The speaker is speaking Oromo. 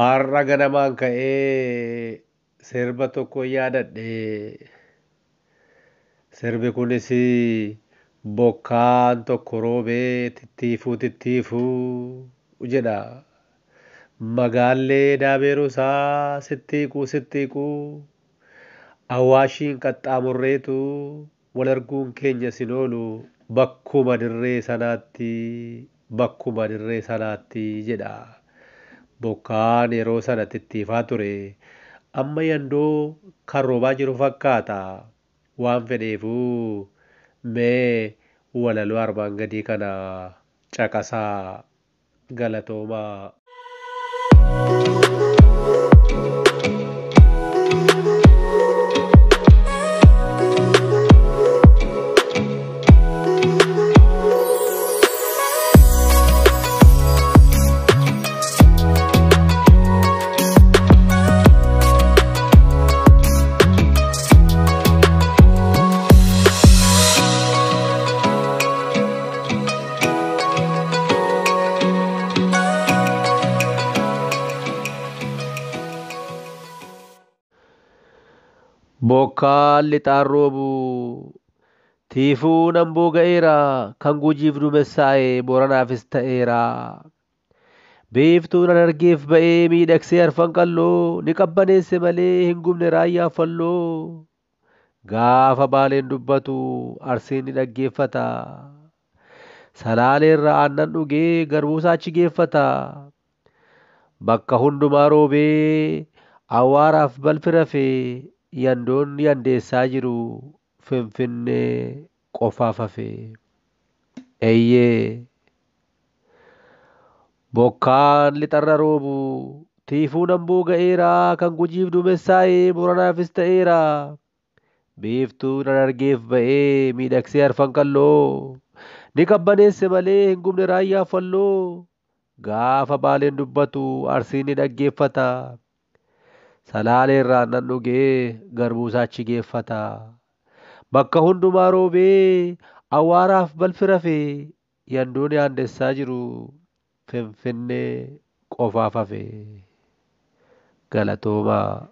Har'a ganamaan ka'ee sirba tokko yaadadhe. Sirbi kunis bokkaan tokko roobee tittiifuu tittiifuu jedha. Magaallee daabeeruusaa sittiiquu sittiiquu Awaashiin qaxxaamurreetu wal arguun keenya sin oolu bakkuma dirree sanaatti bakkuma dirree sanaatti jedha. Bokkaan yeroo sana tittiifaa ture. Amma yandoo kan roobaa jiru fakkaata. Waan fedheefuu mee walaloo armaan gadii kana caqasaa galatoomaa. Bokkaan lixaan roobu tiifuu nan booga'eera kan gujiif duumessaa'e booranaafis ta'eera. Biiftuun argeef ba'ee miidhagsee arfan qalloo ni qabbaneesse malee hin gubne raayyaa falloo. Gaafa baaleen dubbatu arsiin ni dhaggeeffata. Salaaleerra aannan dhugee garbuusaa achi geeffata. Bakka hundumaa roobee awwaaraaf balfi rafee yandoon yandeessaa jiru finfinnee qofaaf hafe. Eeyyee bokkaan lixarra roobu tiifuu nan booga'eera kan gujiif duumessaa'e booranaafis ta'eera. Biiftuu nan argeef ba'ee miidhagsee arfan qalloo ni qabbaneesse malee hin gubne raayyaa falloo. Gaafa baaleen dubbatu arsiin ni dhaggeeffata. Salaaleerraa aannan dhugee garbuusaa achi geeffata. Bakka hundumaa roobee awwaaraaf balfi rafee yandoon yaandessaa jiru finfinnee qofaaf hafe. Galatoomaa.